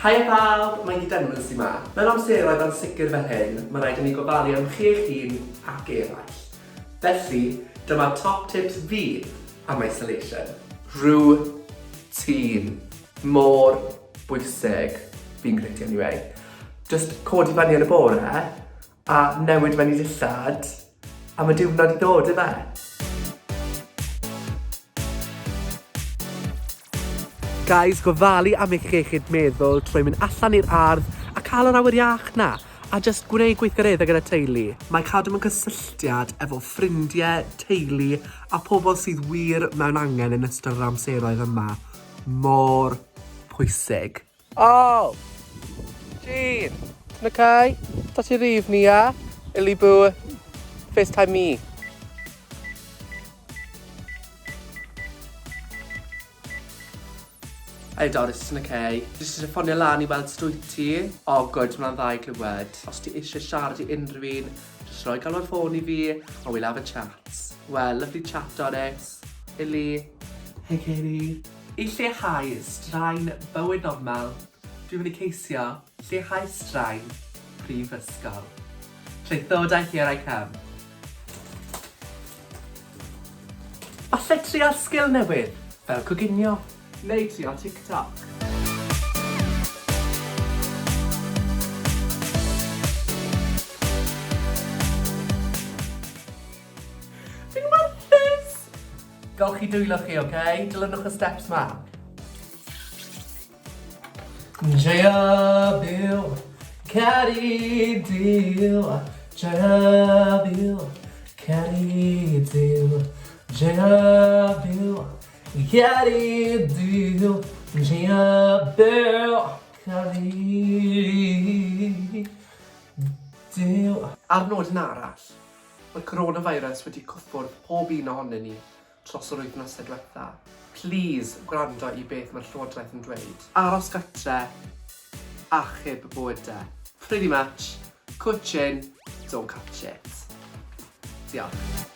Haia pawb, mae hi Denman sy 'ma. Mewn amseroedd ansicr fel hyn, mae'n rhaid i ni gofalu am chi eich hun ac eraill. Felly, dyma top tips fi am isolation. Routine. Mor bwysig, fi'n credu anyway. Just codi fyny yn y bore a newid mewn i dillad a mae diwrnod i ddod, ife? Guys, gofalu am eich iechyd meddwl trwy mynd allan i'r ardd a cael yr awyr iach 'na, a jyst gwneud gweithgareddau gyda teulu. Mae cadw mewn cysylltiad efo ffrindiau, teulu a pobl sydd wir mewn angen yn ystod yr amseroedd yma mor pwysig. O! Jean! Ti'n okay? Da ti rif ni, ia? Illy boo. FaceTime me. Hey Doris, ti'n okay? Jyst eisiau ffonio lan i weld sut wyt ti. O, oh, good, mae'n dda i glywed. Os ti eisiau siarad i unrhyw un, jyst rhoi galwad ffôn i fi, and we'll have a chat. Well, lovely chat, Doris. Illy. Hey, Katie. I lleihau straen bywyd normal, dwi'n mynd i ceisio lleihau straen prifysgol. Traethodau here I come. Falle trial sgil newydd, fel coginio, neu trial TikTok. Fi'n warthus! Golchi dwylo chi, ok? Dilynwch y steps ma. Joio byw, caru Duw, joio byw, caru Duw, joio byw, caru Duw, joio byw, caru Duw. Ar nodyn arall, mae'r coronavirus wedi cyffwrdd pob un ohonyn ni dros yr wythnosau diwetha. Plîs gwrando i beth mae'r llywodraeth yn dweud. Aros gatre, achub bywyde. Pretty much, cwtsh in, don't catch it. Diolch.